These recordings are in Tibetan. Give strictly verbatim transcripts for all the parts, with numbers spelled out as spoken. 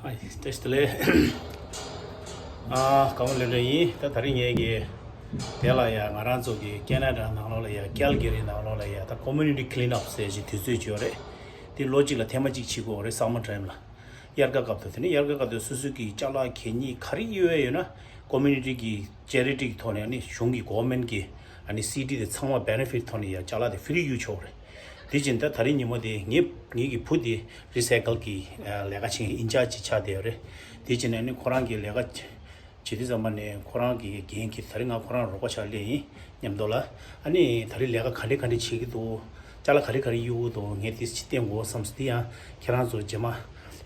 ཨ་བཀྲ་ཤིས་བདེ་ལེགས། ཨ་བཀའ་མོལ་ལེན་འདྲ་ཡིན། ད་དེ་རིང་ངས་ཀྱི་དེ་ལ་ཡ་ང་རང་ཚོ་གི་ཁེ་ན་ཌ་ནང་ལོགས་ལ་ཡ་ཀལ་གྷི་རི་ནང་ལོགས་ལ་ཡ་ད་ཀོ་མུ་ནི་ཊི་ཀི་ལིན་ཨབ་ཟེར་ཞིག་དུས་ཚོད་ཅིག་ཡོད་རེད། དེ་ལོ་གཅིག་ལ་ཐེངས་མ་གཅིག་བྱེད་དགོས་རེད། སམ་མར་ཊའིམ་ལ། དབྱར་ཁ་སྐབས་དུ། དེ་ནས་དབྱར་ཁ་སྐབས་དུ་སོ་སོ་གི་ཅ་ལག་གད་སྙིགས་ག་རེ་གཡུག་ཡས་ཡོད་ན་ཀོ་མུ་ནི་ཊི་གི་ཅེ་རི་ཊི་གི་ཐོག་ནས། ཨ་ནི་གཞུང་གི་གོ་ཝར་མེན་གི་ཨ་ནི་སི་ཊི་དེ་ཚང་མ་བེ་ནེ་ཕིཊ་ཐོག་ནས་ཡ་ཅ་ལག་དེ་ཧྥི་རི་གཡུག་ཆོག་རེད། དེ་བཞིན་ད་དེ་རིང་ཉིན་མོ་དེ་ངེད་ངེད་ཀྱི་བུ་དེ་རི་སའི་ཀལ་གི་ཨ་ལས་ཀ་བྱེད་མཁན་ཨིན་ཅར་ཇི་ཆགས་བསྡད་ཡོད་རེད། དེ་བྱས་ནས་ཨ་ནི་ཁོ་རང་གི་ལས་ཀ་བྱེད་དུས་ཙམ་པ་ནས་ཁོ་རང་གི་འགན་འཁྱེར། དེ་རིང་ང་ཁོ་རང་རོགས་པ་ཆགས་སླེབས་ཡིན་མཉམ་དུ་ལ། ཨ་ནི་དེ་རིང་ལས་ཀ་ག་འདྲ་ག་འདྲ་བྱེད་ཀྱི་འདུག་ཅ་ལག་ག་རེ་ག་རེ་གཡུག་གི་འདུག་ངས་དེ་ཅིག་བསྟན་དགོས་བསམ་སོང་། དེ་ཡང་ཁྱེད་རང་ཚོ་རྗེས་མ་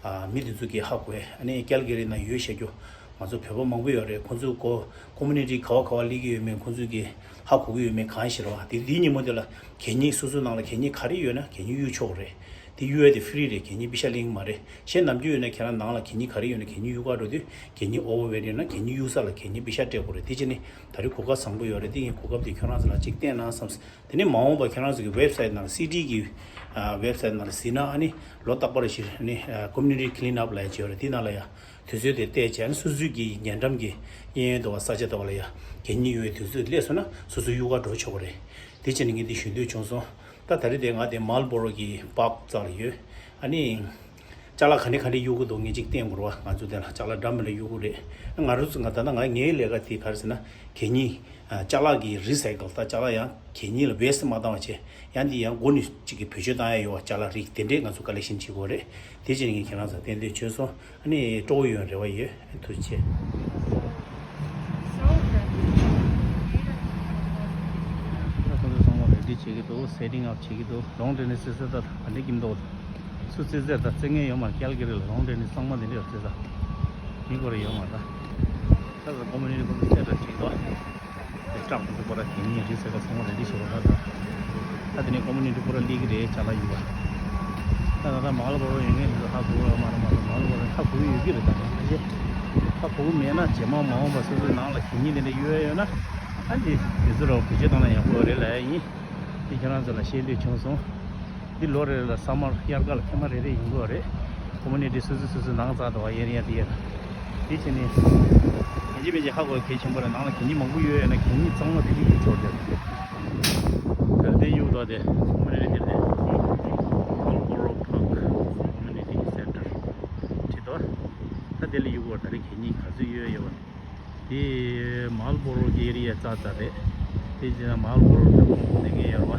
ཨ་མི་དེ་ཚོ་གིས་ཧ་གོ་ཡས། ཨ་ནི་ཀལ་གྷི་རི་ནང་ཡོད་བཤད་རྒྱུ་ང་ཚོ་བོད་པ་མང་པོ་ཡོད་རེད། ཁོང་ཚོ་ཀོ་ཀོ་མུ་ནི་ཊི་ག་བ་ག་བ་སླེབས་ཀྱི་ཡོད་མེད་ཁོང་ཚོ་གིས་ཧ་གོ་གི་ཡོད་མེད་གང་ཤེས་རེད་བ། དེ་དེའི་ཉིན་མོ་དེ་ལ་གད་སྙིགས་སོ་སོའི་ནང་ལ་གད་སྙིགས་ག་རེ་ཡོད་ན་གད་སྙིགས་གཡུག་ཆོག་རེད། དེ་གཡུག་ཡས་དེ་ཧྥི་རི་རེད། གད་སྙིགས་པེ་ཤ་ལེན་གྱི་མ་རེད། གཞན་ནམ་རྒྱུན་ཡོད་ན་ཁྱེད་རང་ནང་ལ་གད་སྙིགས་ག་རེ་ཡོད་ན་གད་སྙིགས་གཡུག་ག་འགྲོ་དུས་གད་སྙིགས་ཨོ་ཝར་ཝེཊ་ཡོད་ན་གད་སྙིགས་གཡུག་ས་ལ་གད་སྙིགས་པེ་ཤ་སྤྲད་དགོས་རེད། དེ་བྱས་ནས་ད་རེས་གོ་སྐབས་བཟང་པོ་ཡོད་རེད། དེ་ངས་གོ་སྐབས་དེ་ཁྱོད་རང་ཚོ་ལ་གཅིག་བསྟན་ན་བསམ། དེ་ནས་མ་འོངས་པ་ཁྱོད་རང་ཚོ་གི་ཝེབ་སའིཊ་ནང་སི་ཊི་གི་ཝེབ་སའིཊ་ནང་ལ་གཟིགས་ན། ཨ་ནི་ལོ་རྟག་པར་ཞིག་ཨ་ནི་ཀོ་མུ་ནི་ཊི་ཀི་ལིན་ཨབ་ལབ་ཡ་ཅིག་ཡོད་རེད། དེ་ནང་ལ་ཡ་དུས་ཚོད་དེ་བལྟས་བྱས། ཨ་ནི་སོ་སོའི་གི་ཉེ་འགྲམ་གྱི་གཡས་གཡོན་དུ་བ་ས་ཆ་དུ་བ་ལ་ཡ་གད་སྙིགས་གཡུག་ཡའི་དུས་ཚོད་སླེབས་སོང་ན་སོ་སོ་གཡུག་ག་འགྲོ་ཆོག་གི་རེད། དེ་བྱས་ནས་ངས་འདི་ཞུ་འདོད་བྱུང་སོང་། ད་ད་རེས་དེ་ང་དེ་མལ་བྷོ་རོ་གི་པཱརཀ་རྩ་ལ་ཡོད། ཨ་ནི་ཅ་ལག་ག་འདྲ་ག་འདྲ་གཡུག་གི་འདུག་ངས་ཅིག་བསྟན་དགོས་རེད་བ། ང་ཚོ་དེ་ལ་ཅ་ལག་འདྲ་མི་འདྲ་གཡུག་གི་རེད། ང་རང་ཚོ་ང་ད་ལྟ་ང་ངའི་ལས་ཀ་དེ་ག་རེ་ཟེར་ན་གད་སྙིགས་ཅ་ལག་གི་རི་སའི་ཀལ། ད་ཅ་ལག་ཡང་གད་སྙིགས་ལ་ཝེ་སི་ཊི་མ་བཏང་བ་བྱས། ཡང་འདི་ཡང་སྒོ་ནས་ཅིག་གི་བེད་སྤྱོད་བཏང་ཡ་ཡོད་བ། ཅ་ལག་རིགས་དེ་འདྲས་ང་ཚོ་ཀ་ལེག་ཤན་བྱེད་དགོས་རེད། དེ་བྱས་ནས་ངས་ཁྱེད་རང་ཚོར་བསྟན་འདོད་བྱུང་སོང་། ཨ་ནི་སྤྲོ་བོ་ཡོང་རེ་བ་ཡོད། ཐུགས་རྗེ་ཆེ། ད་ཁོ་ཚོ་ཚང་མ་རེ་ཌི་བྱེད་ཀྱི་འདུག་སེ་ཊིང་ཨབ་བྱེད་ཀྱི་འདུག་ལོན་ཌོན་ནི་སི་སི་ད་ག་འདྲས་ཀྱི་འདུག་སུ་ཙི་ཙེར་ད་རྩེ་མཁན་ཡོད་མ་རེད། ཀལ་གྷི་རི་ལ་ལོན་ཌོན་ནི་ཚང་མ་དེ་འདྲས་རྩེ་ས་མི་སྐོར་ཡོད་མ་རེད། ད་ད་ཀོ་མུ་ནི་ཊི་ཁོ་ཚོ་སེ་ཊི་ཨབ་བྱེད་ཀྱི་འདུག་དེ་ཊག་ཁོ་ཚོ་པོ་ར་གད་སྙིགས་རི་སའི་ཀལ་ཚང་མ་རེ་ཌི་བྱེད་པ་ད་ད། ད་དེ་ནས་ཀོ་མུ་ནི་ཊི་པོ་ར་སླེབས་ཀྱི་རེད། ཅ་ལག་གཡུག་པ། ད་ད་ལྟ་མལ་བྷོ་རོ་ཡོད་མཁན་དེ་ཚོ་ཧ་གོ་ཡོད་མ་རེད། མ་རེད། མལ་བྷོ་རོ་ཧ་གོ་ཡོད་ཀྱི་རེད། ད་ནང་ཁ་ཤས་ཧ་གོ་གི་མེད་ན་རྗེས་མ་མ་འོངས་པ་སོ་སོའི་ནང་ལ་གད་སྙིགས་དེ་འདྲ་གཡུག་ཡ་ཡོད་ན། ཨ་ནི་དེ་ཚོ་ར་བེད་སྤྱོད་བཏང་ན་ཡག་པོ་རེད་ལབ་ཡ་ཡིན། དེ་ཁྱེད་རང་ཚོ་ལ་བཤད་འདོད་བྱུང་སོང་། འདི་ལོ་རེ་རེ་ལ་སམ་མར་དབྱར་ཁ་ལ་ཐེངས་མ་རེ་རེ་ཡོང་གི་ཡོད་རེད། ཀོ་མུ་ནི་ཊི་སོ་སོ་སོ་སོའི་ནང་ཚགས་འདུག་བ། ཨེ་རི་ཡ་དེ་ཡ། དེ་བྱས་ནས་ཡིན་གཅིག་མིན་གཅིག་ཧ་གོ་གལ་ཆེན་པོ་རེད། ནང་ལ་གད་སྙིགས་མང་པོ་ཡོད་ཡོད་ན་གད་སྙིགས་གཙང་མ་དེ་འདྲ་གཡུག་ཆོག་རྒྱུ་རེད། ད་དེ་གཡུག་དོ་དེ་ཀོ་མུ་ནི་ཊི་དེ་དེ་Marlborough Park Community Center བྲིས་དོ། ད་དེ་ལ་གཡུག་གོ། ད་རེས་གད་སྙིགས་ག་ཚོད་ཡོད་ཡོད་པ། དེ་མལ་བྷོ་རོ་གི་ཨེ་རི་ཡ་རྩ་རྩ་རེད། དེ་བྱས་ན་མལ་བྷོ་རོ་དུ་ཁོང་ཁོང་ནས་ངས་ཡོད་པ།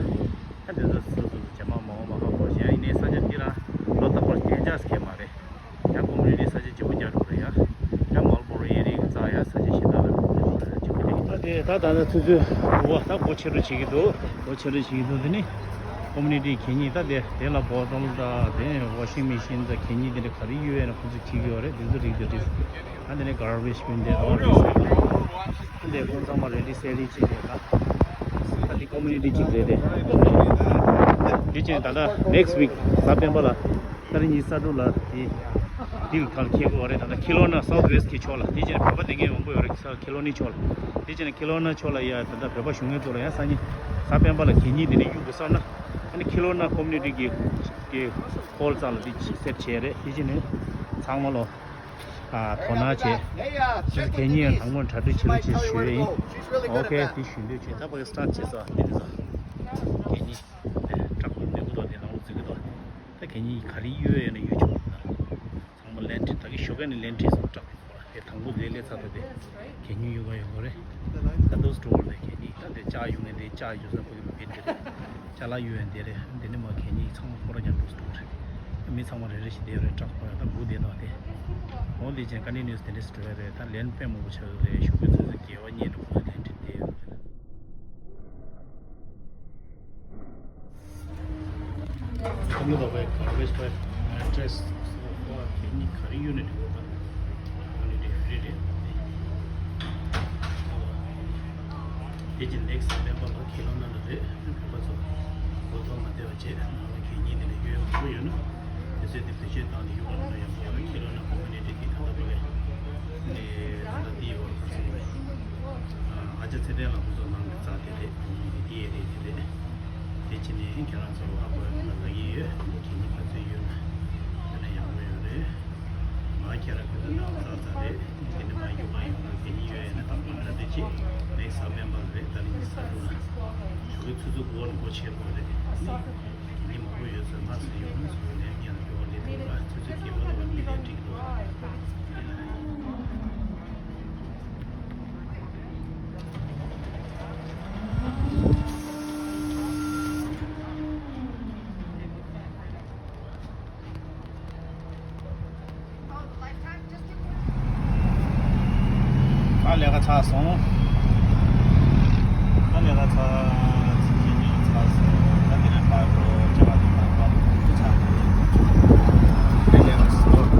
ད་དེ་ཚོ་སོ་སོ་སོ་རྗེས་མ་མ་འོངས་པ་ཧ་གོ་བྱས། ཡིན་ནའི་ས་ཆ་འདི་རང་ལོ་རྟག་པར་གད་རྒྱག་ས་ཁེལ་མ་རེད། ཡང་ཀོ་མུ་ནི་ཊི་ས་ཆ་བརྗེ་པོ་རྒྱག་འགྲོ་རེད་ཡ། ཡང་མལ་བྷོ་རོ་ཨེ་རི་ཡ་གི་རྩ་ཡ་ས་ཆ་གཞན་དག་ལ་ཀོ་མུ་ནི་ཊི་བརྗེ་པོ་རྒྱག་གི་འདུག་དེ་ད་ད་ནི་ཐུག་ཚོད་འོ་ད་སྒོ་ཕྱེ་རུ་བྱེད་ཀྱི་འདུག་སྒོ་ཕྱེ་རུ་བྱེད་ཀྱི་འདུག་དེ་ནི་ཀོ་མུ་ནི་ཊི་གད་སྙིགས་ད་དེ་དེ་ལ་བོ་ཊལ་དང་དེ་ནས་ཝ་ཤིང་མེ་ཤིན་དང་གད་སྙིགས་དེ་འདྲ་ག་རེ་ཡོད་ཡོད་ན་ཁོ་ཚོས་བྲིས་ཀྱི་ཡོད་རེད། དེ་ཚོ་རིགས་དེ་རིགས། ཨ་དེ་ནས་གར་བེཇ་བིན་དེ་དང་རི་སའི་ཀལ་དེ་ཁོང་ཚང་མ་རེ་ཌི་སེ་ལི་བྱས་ཏེ་ད་ད་འདི་ཀོ་མུ་ནི་ཊི་གཅིག་རེད་དེ། དེ་བྱས་ད་ལྟ་ནེག་སི་ཝིག་གཟའ་སྤེན་པ་ལ། ད་རིང་ཉི་ཤུ་རྩ་དྲུག་ལ་དེ་ཌིལ་ག་ལ་འཁེལ་དགོས་རེད། ད་ལྟ་ཁེ་ལོ་ན་སའུ་ཐི་ཝེ་སི་ཊི་གི་ཕྱོགས་ལ། དེ་བྱས་ན་བོད་པ་དེ་ངས་ཡོང་གི་ཡོད་རེད། ས་ཁེ་ལོ་ནི་ཕྱོགས་ལ། དེ་བྱས་ན་ཁེ་ལོ་ན་ཕྱོགས་ལ་ཡ་ད་ལྟ་བོད་པ་བཞུགས་མཁན་ཚོ་ལ་ཡ་སང་ཉིན་གཟའ་སྤེན་པ་ལ་གད་སྙིགས་དེ་འདྲ་གཡུག་དགོས་བསམ་ན། ཨ་ནི་ཁེ་ལོ་ན་ཀོ་མུ་ནི་ཊི་གི་གི་ཧོལ་རྩ་ལ་དེ་སེ་ཊི་བྱས་རེད། དེ་བྱས་ནས་ཚང་མ་ལོ་ཨ་དོ་སྣང་བྱས། དེ་གད་སྙིགས་ཡང་དང་པོ་གྲ་སྒྲིག་བྱེད་རོགས་བྱེད་ཞུ་ཡ་ཡིན། ཨོ་ཁེ། དེ་ཞུ་འདོད་བྱུང་། ད་ཕ་གི་སི་ཊཱཊ་བྱས་སོང་། དེ་དེ་ཚོ་གད་སྙིགས་ཊག་ནས་འགྲོ་གི་འདུག་དེ་ནང་ལོགས་འཛུལ་གི་འདུག་ད་གད་སྙིགས་ག་རེ་གཡུག་ཡོད་ན་གཡུག་ཆོག་གི་འདུག་ཚང་མ་ལེན་ཁྲིད། ད་གི་ཞོགས་ཀས་ནས་ལེན་ཁྲིད་སོང་། ཊག་དེ་དང་པོ་དེ་སླེབས་ཚར་དུས་དེ་གད་སྙིགས་གཡུག་ག་ཡོང་གི་རེད། ད་དུ་སི་ཊོར་དེ་གད་སྙིགས་ད་དེ་ལྕགས་གཡུག་མཁན་དེ་ལྕགས་གཡུག་ས་ཕ་གི་མི་དེ་རེད། ཅ་ལག་གཡུག་ཡ་འདི་རེད། འདི་ནི་མ་གད་སྙིགས་ཚང་མ་ཁོ་ར་རྒྱབ་འགྲོ་སུ་འགྲོ་རེད། མི་ཚང་མ་རེ་རེ་བཞིན་བསྡད་ཡོད་རེད། ཊག་པ་ད་འགུག་བསྡད་ད་དེ། འོ་འདི་ཅན་ཀ་ནི་ནིའུ་སི་དེ་འདྲ་ཞིག་འགྲོ་ཡ་རེད། ད་ལན་དཔེ་མང་པོ་ཆགས་ཡོད་རེད། ཞོགས་པའི་ཆུ་ཚོད་བརྒྱད་པ་གཉིས་འགྲོ་ཁོ་ཚོ་ལན་ཁྲིད་བསྡད་ཡོད་རེད། ཁོ་མོ་ད་བའི་གར་བེཇ་བའི་མེ་ཊི་རེ་སི་སོ་ཕ་གད་སྙིགས་ག་རེ་གཡུག་ནས་འགྲོ་གི་ད། ཨ་ནི་དེ་ཧྥི་རི་རེད། དེ་ཀྱི་ནེག་སི་སི་མེམ་བར་ལ་ཁེ་ལོ་ན་ལ་རེད། བོད་པ་ཚོ་གོ་ཐོག་མ་བལྟས་པ་བྱས། ནང་ལ་གད་སྙིགས་དེ་འདྲ་གཡུག་ཡག་མང་པོ་ཡོད་ན་དེ་ཚོས་དེ་བེད་སྤྱོད་བཏང་ནས་གཡུག་པ་ལ་ཡག་པོ་ཡོད་རེད། ཁེ་ལོ་ན་ཀོ་མུ་ནི་ཊི་དེ་ད་ལྟ་བ་ལས་ནས་ད་ལྟ་དེའི་བར་ག་ཚོད་རེད། ཨ་ཅག་ཚེ་བརྟན་ལགས་ཁོ་ཚོ་ནང་གི་རྩ་དེ་རེད། དེ་རེད་དེ་རེད། དེ་ཕྱིན་ནས་ཁྱེད་རང་ཚོ་ཧ་གོ་ཡ་ལ་ལ་ཡི་ཡོད། གད་སྙིགས་ག་ཚོད་ཡོད་ན་ཡོད་ན་ཡག་པོ་ཡོད་རེད། ང་ ཁྱེད་རང་ཁུ་ཚོ་ནང་ཙག་ཙག་རེད། དེ་ནི་མ་ཡུལ་མ་ཡུལ་ནང་དེ་ཉིད་ཡོད་ཡིན་ན་ད་མ་ར་དེ་ཅི་ནེག་སི་ཨ་མེམ་བར་རེད། ད་ནི་ས་འགྲོ་ན་ཞོགས་ཀའི་ཆུ་ཚོད་དགུ་པ་ལ་སྒོ་ཕྱེ་དགོས་རེད། ནི་དེ་ནི་མང་པོ་ཡོད་ཚོད་མ་ཟེར་ཡོང་ན་ཚོ་ནས་ཉན་ལ་འགྲོ་བ་ལས་དེ་ལ་ཆུ་ཚོད་བརྒྱད་པ་ལ་བ་མི་ལས་འགྲིག་འདུག་ཨ་ལས་ཀ་ཚར་སོང་། ཨ་ལས་ཀ་ཚར། ཚིག་ཉོ་ཚར་སོང་། ཨ་དེ་ནས་ཕར་འགྲོ། ཅ་ལག་དེ་ཕར་ཕར་འགྲོ་ཚར་འདུག་ཨ་ལས་ཀ་ཚར་སོང་།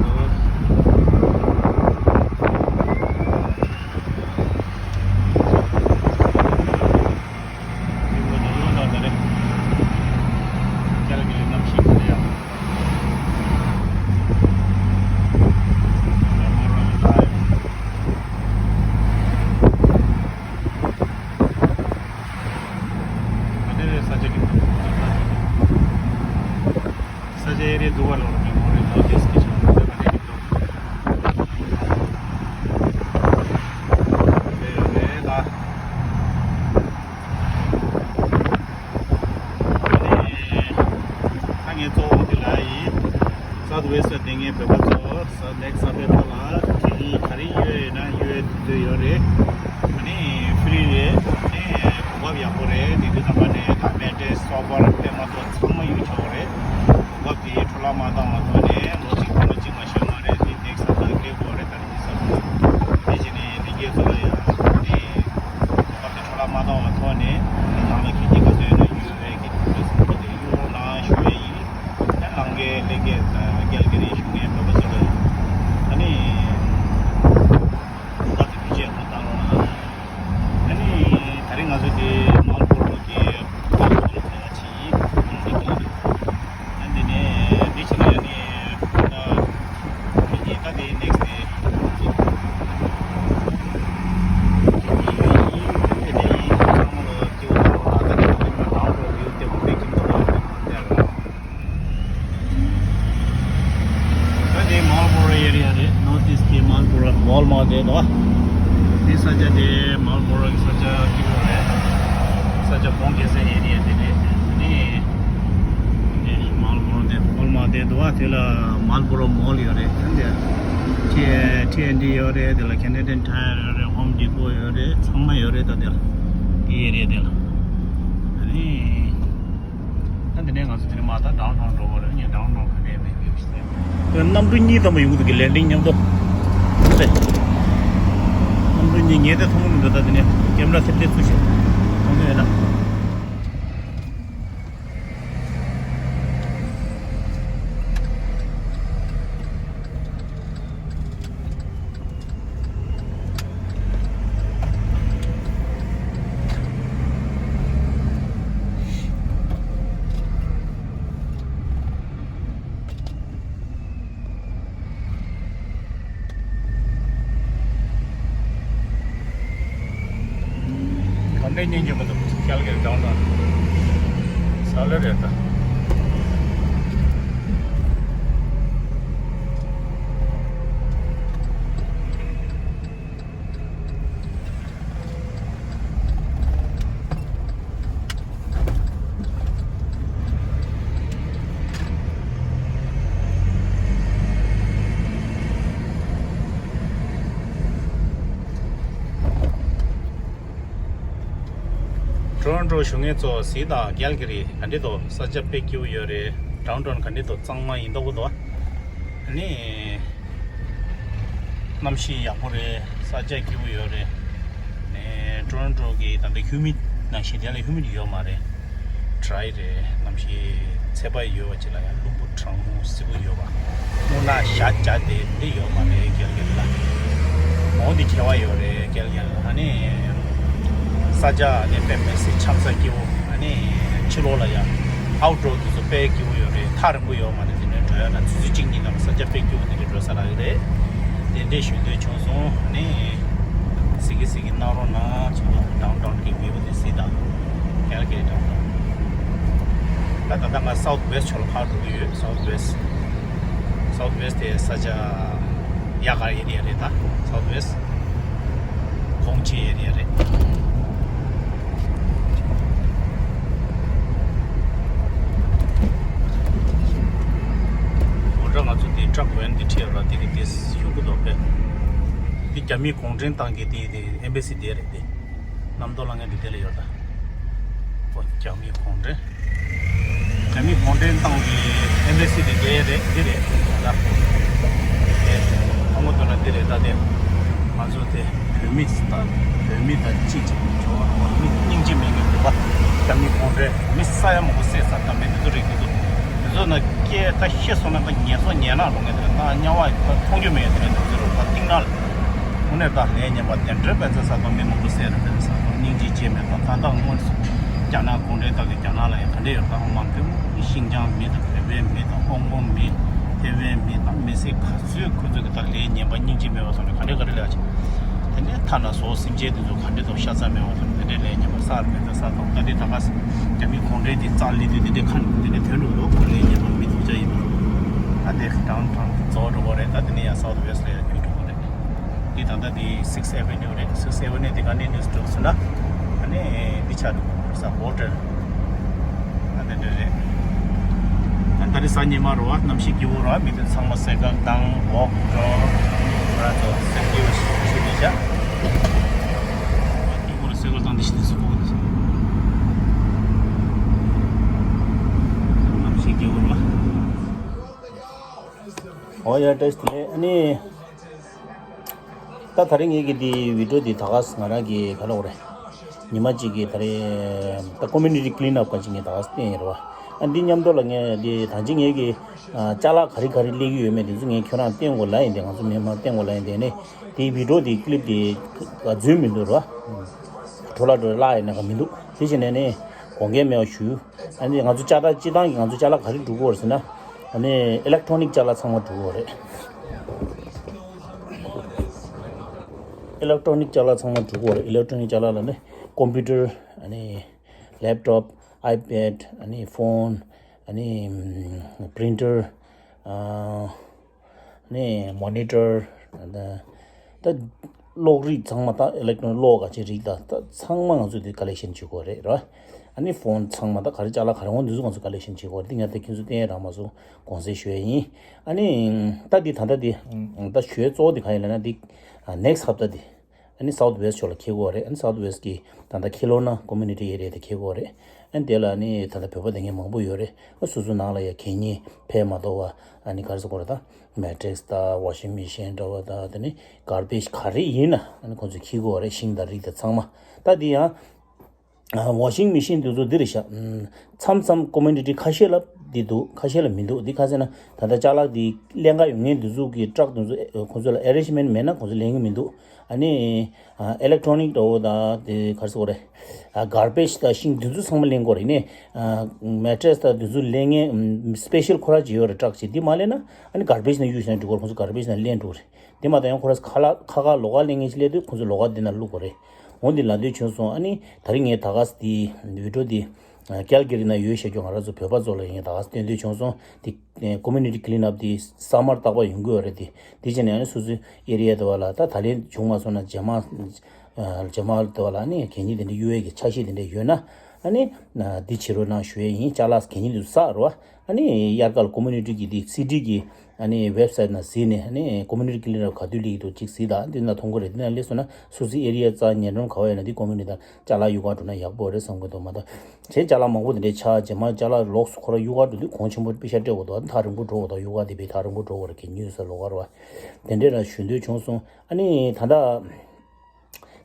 ས་ཆ་ཨེ་རེ་འདུག་བ་ལོར་མེ་མོ་རེ་ནོ་ཏིས་ཀི་ཤོར་ཏེ་ག་ནས་ཀྱི་འདུག་རེ་རེ་ད། ཨ་ནི་ད་ངས་གཙོ་བོ་འདི་ལ་ཡིན། South West ལ་བསྡད་མཁན་བོད་པ་ཚོ་ས་ནེག་སི་ཨ་མེམ་བར་ལ་དེ་རིང་ག་རེ་ཡོད་ཡོད་ན་ཡོད་འདོད་ཡོད་རེད། ཨ་ནི་ཧྥི་རི་རེད། ཨ་ནི་གོ་སྐབས་ཡག་པོ་རེད། དེ་དུས་ཙམ་པ་ནས་ད་མེ་ཏྲེ་སོག་པར་དཔེ་མ་གཏོགས་ཚང་མ་གཡུག་ཆོག་རེད། གོ་སྐབས་དེ་འཕྲོ་བརླག་མ་བཏང་བ་ཐོག་ནས་ལོ་གཅིག་ལོ་གཅིག་མ་ཤོར་མ་རེད། དེ་ནེག་སི་ཨ་མེམ་བར་སླེབས་དགོས་རེད། ད་རེས་ཀྱི་ས་ཁུལ་དེ་བྱས་ནས་ལྷན་རྒྱས་ཚོ་ལ་ཡང་དེ་གོ་སྐབས་དེ་འཕྲོ་བརླག་མ་བཏང་བ་ཐོག་ནས་ནང་ལ་གལ་ཆེ་ག་ཚོད་ཡོད་ན་ཡོད་རེད། གི་དེ་ཚོ་དེ་གཡུག་རོགས་གནང་ཞུ་ཡས་ཡིན། ཡང་ལང་ཀའི་ལྷན་རྒྱས་དང་རྒྱལ་ཁ་རིང་ཞུ་མཁན་བོད་པ་ཚོ་ལ་ཨ་ནི་གོ་སྐབས་དེ་བེད་སྤྱོད་ཡག་པོ་བཏང་རོགས་གནང་། ཨ་ནི་ད་རེས་ང་ཚོ་དེ་མལ་བོ་རོན་གྱི་ཁོངས་གཏོགས་ལ་ཕེབས་པ་ཅིག་ཡིན། ཁོང་གི་ཁོངས་ལ། ཨ་འདི་ནས་འདི་ཕྱིན་ནས་ཨ་ནི་ད་ཕྱི་ཉིན་ད་དེ་ནེག་སི་ཌེ་ཁོང་གི་ཁོངས་ཀྱི་ཡོད་ཡིན། དེ་ནས་ཡིན་ཚང་མ་ལ་སྐྱེ་བོ་ཚང་མ་ལ་ད་དེ་ནས་མ་འདང་རོགས་ཡོད་དེ་མ་པའི་ཁྱིམ་ཚང་ལ་ཡོད་དེ་མ་དེ་ལ། ད་དེ་མལ་བོ་རོན་ཨེ་རི་ཡ་རེད། ནོར་ཐི་ཨིསྟ་གི་མལ་བོ་རོན་ཝོལ་མར་ཊི་དེ་དོ། དེ་ས་ཆ་དེ་མལ་བོ་རོན་གྱི་ས་ཆ་སྐྱིད་པོ་རེད། ས་ཆ་གོང་ཁེ་སའི་ཨེ་རི་ཡ་དེ་རེད། ནི་དེ་མལ་བོ་རོན་དེ་ཝོལ་མར་ཊི་དེ་དོ། དེ་ལ་མལ་བོ་རོན་མོལ་ཡོད་རེད། དེ་ཊི་ཊི་ཨེན་ཌི་ཡོད་རེད། དེ་ལ་ཁེ་ནེ་ཌི་ཡན་ཊ་ཡར་ཡོད་རེད། ཧོམ་ཌི་པོ་ཡོད་རེད། ཚང་མ་ཡོད་རེད། ད་དེ་ལ་དེ་ཨེ་རི་ཡ་དེ་ལ་ནི། ད་འདི་ནས་ང་ཚོ་དེ་ནས་མར་ད་ཌའུན་ཊའུན་འགྲོ་བ་རེད། ངས་ཌའུན་ཊའུན་ག་ནས་མེད་མེད་ཞིག་ནས། གནམ་གྲུ་གཉིས་ཙམ་པ་ཡོང་གི་འདུག་གི། ལེན་ཌིང་མཉམ་དུ། རེད། གནམ་གྲུ་གཉིས། ངས་དེ་མཐོང་གི་མི་འདུག་ད་དེ་ནས་ཀེམ་ར་ཐེབས་ཐེབས་ཚུར་ཞིག་མཐོང་གི་ཡོད་ན། ག་འདྲའི་སྙིང་རྗེ་མོ་འདུག་ཀལ་གྷི་རི་ཌའུན་ཊའུན། ས་ལེ་རེད་ད། ཊོ་རོན་ཊོ་བཞུགས་མཁན་ཚོ་གཟིགས་དང་། ཀལ་གྷི་རི་ག་འདྲ་འདུག་ས་ཆ་དཔེ་སྐྱིད་པོ་ཡོད་རེད། ཌའུན་ཊའུན་ག་འདྲ་འདུག་གཙང་མ་ཡིན་མདོག་པོ་འདུག་ཨ་ནི། གནམ་གཤིས་ཡག་པོ་རེད། ས་ཆ་སྐྱིད་པོ་ཡོད་རེད། ནས་ཊོ་རོན་ཊོ་གི་ད་ལྟ་ཧིའུ་མིཌ་ནང་བཞིན་དེ་ལ་ཧིའུ་མིཌ་ཡོད་མ་རེད། ཌ་རའི་རེད། གནམ་གཤིས་ཚ་བ་ཡོད་པ་ཅིག་ལ་ཡང་རླུང་བུ་གྲང་མོ་བསིལ་པོ་ཡོད་པ། རྨོ་ནག་ཞག་བརྒྱ་དེ་འདི་ཡོད་མ་རེད། ཀལ་གྷི་རི་ལ་འོ་འདི་ཁྱད་པར་ཡོད་རེད། ཀལ་གྷི་རི་ལ་ཨ་ནི་ས་ཆ་ནི་དཔེ་མི་སྲིད་ཆང་ས་སྐྱིད་པོ། ཨ་ནི་ཕྱི་ལོགས་ལ་ཡང་ཨའུཊ་ཌོར་དེ་ཚོ་དཔེ་སྐྱིད་པོ་ཡོད་རེད། ཐག་རིང་པོ་ཡོད་མ་རེད། དེ་ནས་འགྲོ་ཡ་ན་ཆུ་ཚོད་གཅིག་གཉིས་ནང་ས་ཆ་དཔེ་སྐྱིད་པོ་དེ་འདྲ་འགྲོ་ས་རག་གི་རེད། དེ་འདྲས་ཞུ་འདོད་བྱུང་སོང་། ཨ་ནི་གཟིགས་གི་གཟིགས་གི་གནང་རོགས་གནང་། ཁྱེད་རང་ཌའུན་ཊའུན་གི་བིའུ་དེ་གཟིགས་དང་། ཀལ་གྷི་རི་ཌའུན་ཊའུན། ད་ད་ལྟ་ང་སའུཐ་ཝེསྟ་ཕྱོགས་ལ་ཕར་འགྲོ་གི་ཡོད། སའུཐ་ཝེསྟ། སའུཐ་ཝེསྟ་དེ་ས་ཆ་ ཡ་ག་ཨེ་རི་ཡ་རེད་ད། South West གོང་ཆེ་ཨེ་རི་ཡ་རེད། འོ་འདྲ་ང་ཚོ་དེ་ཊག་ཝན་དེ་ཁྲིད་ཡོད་ལ་དེ་གི་དེ་ཤུགས་ཀུ་དོག་པས། དེ་རྒྱ་མིའི་གུང་ཁྲན་ཏང་གི་དེ་དེ་ཨེམ་བྷེ་སི་དེ་རེད་དེ། གནམ་ཐོག་ལ་ངས་འདི་དེ་ལ་ཡོད་ད། ཨོ་རྒྱ་མིའི་གུང་ཁྲན། རྒྱ་མིའི་གུང་ཁྲན་ཏང་གི་ཨེམ་བྷེ་སི་དེ་དེ་རེད་དེ་རེད་ད། དེ་ཁོང་ཚོ་ལ་དེ་རེད་ད་དེ། ང་ཚོ་དེ་བོད་མི་ད་བོད་མི་དང་གཅིག་གཅིག་འབྱོར་བ་མི་སྙིང་རྗེ་མེད་མཁན་འདུག་པ། རྒྱ་མིའི་གུང་ཁྲན་མི་ས་ཡ་མང་པོ་བསད་ཚར་ད་མི་དེ་ཚོ་རེད་དེ་ཚོ། དེ་ཚོ་ན་སྐད་ད་ཤེས་སོང་ན་ད་ངན་སོང་ངན་ལག་ལོག་ངན་དེ་རེད་ད་དམྱལ་བ་ད་མཐོང་རྒྱུ་མེད་དེ་རེད་དེ་ཚོ་རེད་ད་གཏིང་ནག་ལ། དངོས་གནས་ད་ལས་ངན་པ་དེ་འདྲའི་དཔེ་ཚ་ས་དང་མི་མང་པོ་བསད་རེད་དེ་ས་དང་སྙིང་རྗེ་ཅན་མེད་པ་ད་ད་སྔོན་རྒྱ་ནག་གུང་ཁྲན་ཏང་གི་རྒྱ་ནག་ལ་ཡང་ག་འདྲས་ཡོད་ད་ཧོང་མང་གི་ཤིང་ཅང་མི་དང་བོད་པའི་མི་དང་ཧོང་ཀོང་མི་ཐེ་ཝན་མི་དང་མི་སེར་ག་ཚོད་ཁོ་ཚོ་གི་ད་ལས་ངན་པ་སྙིང་རྗེ་མེད་པ་སོང་ནས་ག་འདྲས་ག་འདྲས་ལས་ཨ་ཅི། དེ་ནས་ཐ་ན་སོ་སེམས་ཅན་དེ་ཚོ་ག་འདྲས་དང་ཤ་ཚ་མེད་པ་སོང་ནས་དེ་འདྲས་ལས་ངན་པ་ས་རུ་མེད་ད་ས་དང་ད་དེ་ད་ག་ས་རྒྱ་མི་གུང་ཁྲན་དེ་རྩ་ལི་དུས་དེ་འདྲས་ཁ་ནས་དེ་འདྲས་དོན་འགྲོ་འདུག་ཁོ་ལས་ངན་པ་མི་ཐུག་ཅག་ཡིན་པ། ད་དེ་ཌའུན་ཊའུན་རྫོགས་འགྲོ་གི་རེད། ད་དེ་ནས་ཡང་སའུ་ཐི་ཝེ་སི་ཊི་ལ་ཡང་རྒྱུགས་འགྲོ་གི་རེད། འདི་ད་ལྟ་འདི་Sixth Avenue རེད། Sixth Avenue འདི་ག་ནས་ནས་འགྲོ་ཟེར་ན། ཨ་ནི་འདི་ཆགས་འགྲོ་གི་རེད་ས་ཧོ་ཊེལ། ཨ་ནི་འདི་རེད། ད་ལྟ་འདི་གཟའ་ཉི་མ་རེད་བ། གནམ་གཤིས་སྐྱིད་པོ་རེད་བ། མི་དེ་ཚང་མ་སེ་ཀལ་བཏང་ཝོག་འགྲོ། ང་ཚོ་སེ་ཀལ་ཞིག་བྱེད་དེ་བཞག་སྐྱིད་པོ་རེད། སེ་ཀལ་བཏང་འདི་ཞིག་འདི་སུ་ཕོག་གི་འདུག་གནམ་གཤིས་སྐྱིད་པོ་རེད་བ། ཨོ་ཡ་བཀྲ་ཤིས་བདེ་ལེགས། ཨ་ནི། ད་ད་རེས་ངེད་ཀྱི་འདི་བི་ཌིའོ་འདི་ད་ག་ང་རང་གི་ག་ལབ་དགོས་རེད། ཉི་མ་གཅིག་གི་ད་རེས་ད་ཀོ་མིའུ་ནི་ཊི་ཀི་ལིན་ཨབ་ག་ཅིག་ངས་ད་ག་བསྟན་ཡོད་རེད་བ། ཨ་འདི་མཉམ་དུ་ལ་ངས་འདི་ད་ཅི་ངེད་ཀྱི་ཅ་ལག་ག་རེ་ག་རེ་སླེབས་ཀྱི་ཡོད་མེད་འདི་ཚོ་ངས་ཁྱོད་རང་བསྟན་དགོས་ལབ་ཡིན་ཏེ། ང་ཚོ་མི་མང་བསྟན་དགོས་ལབ་ཡིན་ཏེ་ནི། འདི་བི་ཌིའོ་འདི་ཀི་ལིབ་འདི་ག་རྫུན་མི་འདུག་རེད་བ། འཕྲོ་བརླག་འགྲོ་བརླག་ཡིན་ན་ག་མི་འདུག་དེ་བྱས་ནས་ནི་དགོངས་འགལ་མེད་པ་ཞུ། ཨ་ནི་ང་ཚོ་ཅ་ལག་སྤྱི་བཏང་གི་ང་ཚོ་ཅ་ལག་ག་རེ་འགྲོ་གི་ཡོད་རེད་ཟེར་ན། ཨ་ནི་ཨི་ལེག་ཊོ་ནིག་ཅ་ལག་ཚང་མ་འགྲོ་གི་ཡོད་རེད། ཨི་ལེག་ཊོ་ནིག་ཅ་ལག་ཚང་མ་འགྲོ་གི་ཡོད་རེད། ཨི་ལེག་ཊོ་ནིག་ཅ་ལག་ལ་ནི་ཀོམ་པིའུ་ཊར། ཨ་ནི་ལེབ་ཊོབ། ཨའི་པེཌ། ཨ་ནི་ཕོན། ཨ་ནི་པི་རིན་ཊར། ཨ་ནི་མོ་ནི་ཊར། ད་ད་གློག་རིགས་ཚང་མ། ད་ཨི་ལེག་ཊོ་ནིག་གློག་ག་ཅིག་རིགས་ད་ད་ཚང་མ་ང་ཚོས་དེ་ཀ་ལེག་ཤན་བྱེད་དགོས་རེད་ར། ཨ་ནི་ཕོན་ཚང་མ། ད་ག་རེ་ཅ་ལག་ག་རེ་འོང་འདི་ཚོ་ང་ཚོས་ཀ་ལེག་ཤན་བྱེད་དགོས་རེད། འདི་ངས་ད་ཁྱེད་ཚོ་བསྟན་རང་མ་སོང་དགོངས་སེལ་ཞུ་ཡ་ཡིན། ཨ་ནི་ད་འདི་ད་ལྟ་འདི་ད་ཞུ་ཡ་གཙོ་བོ་འདི་ག་ཡིན་ལབ་ན། འདི་ནེག་སི་ཊི་ཧབ་ཏ་འདི་ཨ་ནི་སའུ་ཐི་ཝེ་སི་ཊི་ཕྱོགས་ལ་འཁེལ་གྱི་ཡོད་རེད། ཨ་ནི་སའུ་ཐི་ཝེ་སི་ཊི་གི་ད་ལྟ་ཁེ་ལོ་ན་ཀོ་མིའུ་ནི་ཊི་ཨེ་རི་ཡ་དེ་འཁེལ་གྱི་ཡོད་རེད། ཨ་ནི་དེ་ལ་ནི་ད་ལྟ་བོད་པ་དེ་ངས་མང་པོ་ཡོད་རེད། ཨ་སོ་སོ་ནང་ལ་ཡ་གད་སྙིགས་ཕལ་མ་དོ་བ། ཨ་ནི་ག་རེ་ཟེར་དགོས་རེད། ད་མེ་ཊི་རེ་སི་དང་ཝ་ཤིང་མེ་ཤིན་འདྲ་བོ་དང་དེ་ནི་གར་བེཇ་ག་རེ་ཡིན་ན་ཨ་ནི་ཁོང་ཚོས་འཁྱེར་གྱི་ཡོད་རེད། ཤིང་དང་རིགས་དང་ཚང་མ། ད་དེ་ཡང་ཝ་ཤིང་མེ་ཤིན་དེ་ཚོ་འདི་རེད་ཤག་མཚམས་མཚམས་ཀོ་མིའུ་ནི་ཊི་ཁ་ཤས་ལ་འདི་འདུག་ཁ་ཤས་ལ་མི་འདུག་འདི་ག་ཟེར་ན་ད་ལྟ་ཅ་ལག་འདི་ལེན་ག་ཡོང་མཁན་འདི་ཚོ་གི་ཊག་དེ་ཚོ་ཨེ་ཁོང་ཚོ་ལ་ཨེ་རེན་ཇི་མེན་ཊི་མེད་ན་ཁོང་ཚོ་ལེན་གི་མི་འདུག་ཨ་ནི་ཨ་ཨི་ལེག་ཊོ་ནིག་འདྲ་བོ་དང་དེ་ག་རེ་ཟེར་དགོས་རེད། ཨ་གར་བེཇ་དང་ཤིང་དེ་ཚོ་ཚང་མ་ལེན་དགོས་རེད། ནས་ཨ་མེ་ཊི་རེ་སི་དང་དེ་ཚོ་ལེན་མཁན་སི་པེ་ཤལ་ཁོ་རང་ཅིག་ཡོད་རེད། ཊག་ཅིག་འདི་མ་ལེན་ན་ཨ་ནི་གར་བེཇ་ནང་གཡུགས་བཞག་ན་འགྲིག་གི་རེད། ཁོང་ཚོ་གར་བེཇ་ནང་ལེན་འགྲོ་གི་རེད། དེ་མ་གཏོགས་ཡང་ཁོ་རང་ཁ་ལག་ཁ་ཁ་ལོགས་ཀ་ལེན་མཁན་ཞིག་སླེབས་དུས་ཁོང་ཚོ་ལོགས་ཀ་འདི་ནང་བླུག་དགོས་རེད། འོ་འདི་ལབ་འདོད་བྱུང་སོང་། ཨ་ནི་ད་རིང་ངས་ད་ག་ས་འདི་བི་ཌིའོ་འདི་ཨ་ཀལ་ག་རི་ནང་ཡོད་བཤད་རྒྱུ་ང་རང་ཚོ་བོད་པ་ཚོ་ལ་ངས་ད་ག་ས་སྟོན་འདོད་བྱུང་སོང་། འདི་ཀོ་མིའུ་ནི་ཊི་ཀི་ལིན་ཨབ་འདི་ས་མར་རྟག་པར་ཡོང་གི་ཡོད་རེད། འདི་འདི་བྱས་ནས་ཨ་ནི་སོ་སོའི་ཨེ་རི་ཡ་དེ་བ་ལ་ད་ད་ལན་བྱུང་མ་སོང་ན་རྗེས་མ་ཨ་རྗེས་མ་དེ་བ་ལ་ཨ་ནི་གད་སྙིགས་དེ་འདྲ་གཡུག་ཡས་ཀྱི་འཆར་གཞི་དེ་འདྲ་ཡོད་ན་ཨ་ནི་འདི་བྱེད་རོགས་གནང་ཞུ་ཡས་ཡིན། ཅ་ལག་གད་སྙིགས་འདི་ཚོ་བསགས་རོགས། ཨ་ནི་དབྱར་ཁ་ལ་ཀོ་མིའུ་ནི་ཊི་གི་དེ་སི་ཊི་གི་ཨ་ནི་ཝེབ་སའིཊ་ནང་གཟིགས་ནས་ཨ་ནི་ཀོ་མིའུ་ནི་ཊི་ཀི་ལིན་ཨབ་ག་དུས་སླེབས་ཀྱི་འདུག་ཅིག་གཟིགས་དང་། འདི་ན་མཐོང་གི་རེད། འདི་ན་སླེབས་སོང་ན་སོ་སོའི་ཨེ་རི་ཡ་རྩ་ཉེ་འགྲམ་ག་བ་ཡོད་ན་འདི་ཀོ་མིའུ་ནི་ཊི་དང་ཅ་ལག་གཡུག་ག་འགྲོ་ན་ཡག་པོ་རེད་བསམ་གྱི་འདུག་མ་གཏོགས་གཞན་ཅ་ལག་མང་པོ་དེ་འདྲའི་ཆ་རྗེས་མ་ཅ་ལག་ལོགས་སུ་ཁོ་རང་གཡུག་ག་འགྲོ་དུས་གོང་ཆེན་པོ་པེ་ཤ་སྤྲད་དགོས་འདུག་ཐག་རིང་པོ་འགྲོ་དགོས་འདུག་གཡུག་ག་དེ་བས་ཐག་རིང་པོ་འགྲོ་དགོས་རེད། གད་སྙིགས་ས་ལོགས་ཀ་རེད་བ། དེ་འདྲས་ལ་ཞུ་འདོད་བྱུང་སོང་། ཨ་ནི་ད་ལྟ།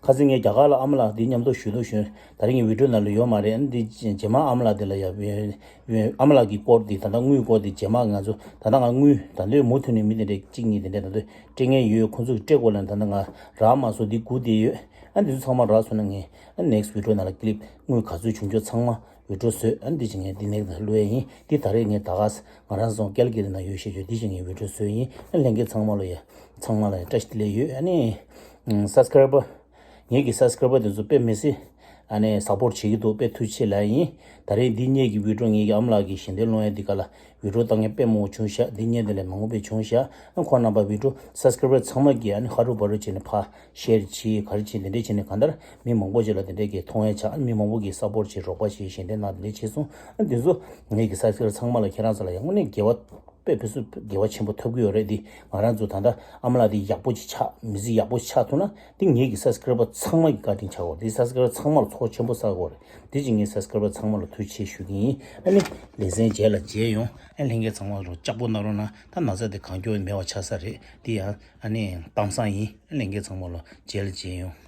ཁ་སང་ངས་རྒྱ་གར་ལ་ཨ་མ་ལགས་འདི་མཉམ་དུ་ཞུ་དོ་ཞུ། ད་རིང་གི་བི་ཌིའོ་ནང་ལ་ཡོད་མ་རེད། ཨ་ནི་འདི་རྗེས་མ་ཨ་མ་ལགས་འདི་ལ་ཡ། ཨ་མ་ལགས་ཀྱི་སྐོར་འདི་ད་ལྟ་དངུལ་སྐོར་འདི་རྗེས་མ་ང་ཚོ་ད་ལྟ་ང་དངུལ་ད་འདོད་མུ་མཐུད་ནས་མི་དེ་འདྲས་གཅིག་གཉིས་དེ་འདྲས་ད་འདོད་སྤྲད་མཁན་ཡོད། ཁོང་ཚོ་གིས་སྤྲད་དགོས་ལབ་ནས་ད་ལྟ་ང་རག་མ་སོང་། འདི་སྒུག་བསྡད་ཡོད། ཨ་འདི་ཚོ་ཚང་མ་རག་སོང་ན་ངས་ཨ་ནེག་སི་ཊི་བི་ཌིའོ་ནང་ལ་ཀི་ལིབ་དངུལ་ག་ཚོད་བྱུང་ཆོག་ཚང་མ་བི་ཌིའོ་བཟོས། ཨ་འདི་བྱས་ངས་འདི་ནེག་སི་ཊི་ལ་བླུག་ཡས་ཡིན། འདི་ད་རེས་ངས་ད་ག་ས་ང་རང་ཚོ་ཀལ་ག་རི་ནང་ཡོད་བཤད་རྒྱུ་འདི་བྱས་ངས་བི་ཌིའོ་བཟོས་ཡིན། ཨ་ལྷན་རྒྱས་ཚང་མ་ལ་ཡ། ཚང་མ་ལ་ཡང་བཀྲ་ཤིས་བདེ་ལེགས་ཡོད། ཨ་ནི། ཨམ། སབ་སི་ཀ་རའི་བར། ངེད་ཀྱི་སབ་སི་ཀ་རའི་བར་དེ་ཚོ་དཔེ་མི་སྲིད། ཨ་ནི་སབ་པོར་བྱེད་ཀྱི་འདུག་དཔེ་ཐུགས་རྗེ་ཆེ་ལབ་ཡིན། ད་རེས་འདི་སྔོན་གྱི་བི་ཌིའོ་ངེད་ཀྱི་ཨ་མ་ལགས་ཀྱི་ཞལ་འདོན་སློང་ཡ་འདི་ག་ལ་བི་ཌིའོ་བཏང་མཁན་དཔེ་མང་པོ་བྱུང་ཤག་འདི་སྔོན་དེ་ལས་མང་པོ་དཔེ་བྱུང་ཤག་ཨ་ཁོང་རྣམ་པ་བི་ཌིའོ་སབ་སི་ཀ་རའི་བར་ཚང་མ་གིས་ཨ་ནི་ཧ་རུ་བ་རུ་བྱས་ནས་ཕར་ཤེར་བྱེད་ག་རེ་བྱེད་དེ་འདྲས་བྱས་ནས་གང་ལྟར་མི་མང་པོ་ཅིག་ལ་དེ་འདྲས་ཀྱི་མཐོང་ཡ་ཆགས། མི་མང་པོ་གིས་སབ་པོར་བྱེད་རོགས་པ་བྱེད་ཞལ་འདོན་གནང་དེ་འདྲས་བྱས་སོང་། ཨ་འདི་ཚོ་ངེད་ཀྱི་སབ་སི་ཀ་རའི་བར་ཚང་མ་ལ་ཁྱེད་རང་ཚོ་ལ་ཡང་དངོས་གནས་དགེ་བ་དཔེ་ཕུན་སུམ་དགེ་བ་ཆེན་པོ་ཐོབ་ཀྱི་ཡོད་རེད། འདི་ང་རང་ཚོ་ད་ལྟ་ཨ་མ་ལགས་འདི་ཡག་པོ་ཅིག་ཆགས་མི་ཚེ་ཡག་པོ་ཅིག་ཆགས་ཐུབ་ན་འདི་ངེད་ཀྱི་སབ་སི་ཀ་རའི་བར་ཚང་མ་གི་བཀའ་དྲིན་ཆགས་ཡོད་རེད། འདི་སབ་སི་ཀ་རའི་བར་ཚང་མ་ལ་ཚོགས་ཆེན་པོ་བསགས་ཡོད་རེད། འདི་ཅིག་ངས་སབ་སི་ཀ་རའི་བར་ཚང་མ་ལ་ཐུགས་རྗེ་ཆེ་ཞུ་གི་ཡིན། ཨ་ནི་ལེ་ཚན་རྗེས་ལ་མཇལ་ཡོང་། ཨ་ལྷན་རྒྱས་ཚང་མ་ལ་ལྕགས་པོ་གནང་རོགས་གནང་། ད་ན་ཚ་དེ་གང་མགྱོགས་མེད་པ་ཆགས་ས་རེད། འདི་ཡང་ཨ་ནི་གཏམ་བཟང་ཡིན། ཨ་ལྷན་རྒྱས་ཚང་མ་ལ་རྗེས་ལ་མཇལ་ཡོང་།